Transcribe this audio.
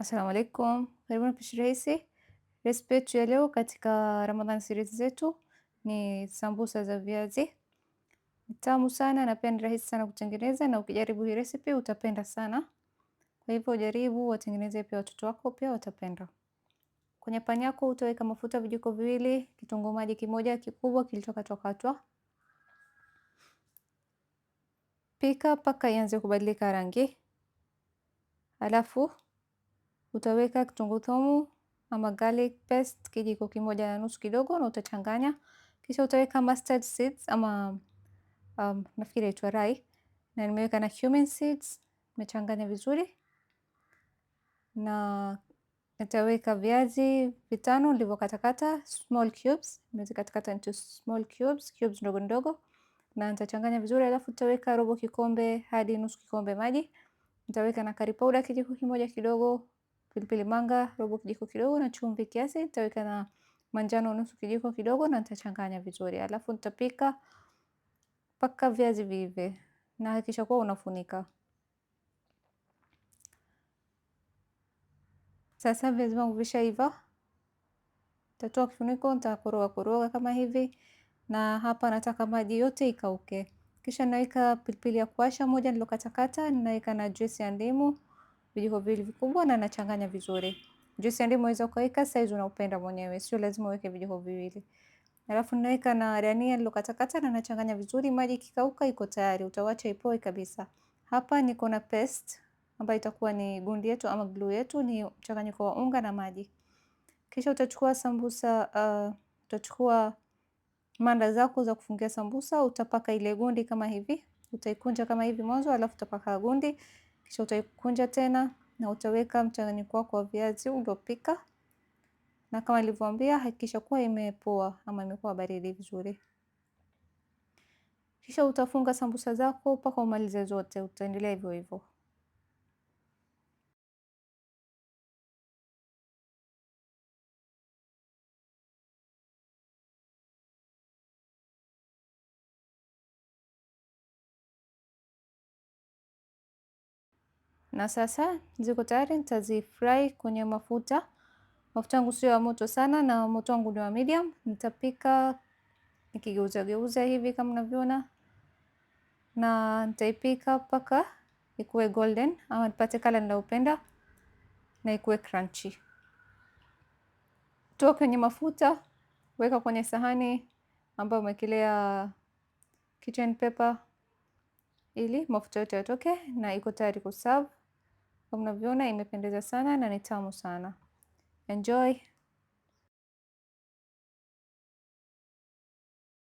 Assalamu alaikum, karibuni Pishi Rahisi. Resipi yetu ya leo katika Ramadhan series zetu ni sambusa za viazi. Ni tamu sana na pia ni rahisi sana kutengeneza, na ukijaribu hii resipi utapenda sana. Kwa hivyo jaribu, watengeneze pia watoto wako pia watapenda. Kwenye pani yako utaweka mafuta vijiko viwili, kitunguu maji kimoja kikubwa kilichokatwakatwa. Pika mpaka ianze kubadilika rangi, alafu utaweka kitunguu thomu ama garlic paste kijiko kimoja na nusu kidogo, na utachanganya. Kisha utaweka mustard seeds ama nafikiri inaitwa rai, na nimeweka na cumin seeds, nimechanganya vizuri, na nitaweka viazi vitano nilivyokatakata small cubes, nimezikatakata into small cubes, cubes ndogo ndogo, na nitachanganya vizuri. Alafu nitaweka robo kikombe hadi nusu kikombe maji. Nitaweka na curry powder kijiko kimoja kidogo, pilipili manga robo kijiko kidogo na chumvi kiasi. Nitaweka na manjano nusu kijiko kidogo na nitachanganya vizuri. Alafu nitapika mpaka viazi viive, na hakikisha kuwa unafunika. Sasa viazi vangu vishaiva, nitatoa kifuniko, nitakoroga koroga kama hivi, na hapa nataka maji yote ikauke. Kisha naweka pilipili ya kuasha moja nilokatakata, naweka na juisi ya ndimu vijiko viwili vikubwa, na nachanganya vizuri. Juisi ya ndimu unaweza ukaweka size unaopenda mwenyewe, sio lazima uweke vijiko viwili. Alafu naweka na dania nilokatakata na nachanganya vizuri. Maji ikikauka iko tayari, utawacha ipoe kabisa. Hapa niko na paste ambayo itakuwa ni gundi yetu ama glue yetu, ni mchanganyiko wa unga na maji. Kisha utachukua sambusa, utachukua manda zako za kufungia sambusa, utapaka ile gundi kama hivi, utaikunja kama hivi mwanzo, alafu utapaka gundi, kisha utaikunja tena na utaweka mchanganyiko wako wa viazi uliopika, na kama nilivyoambia, hakikisha kuwa imepoa ama imekuwa baridi vizuri. Kisha utafunga sambusa zako mpaka umalize zote, utaendelea hivyo hivyo. Na sasa ziko tayari, nitazifry kwenye mafuta. Mafuta yangu sio ya moto sana, na moto wangu ni wa medium. Nitapika nikigeuza geuza hivi kama mnavyoona, na nitaipika mpaka ikuwe golden ama nipate kala ninayopenda na ikuwe crunchy. Toa kwenye mafuta, weka kwenye sahani ambayo umewekelea kitchen paper ili mafuta yote yatoke, na iko tayari kuserve. Kama mnavyoona imependeza sana na ni tamu sana. Enjoy.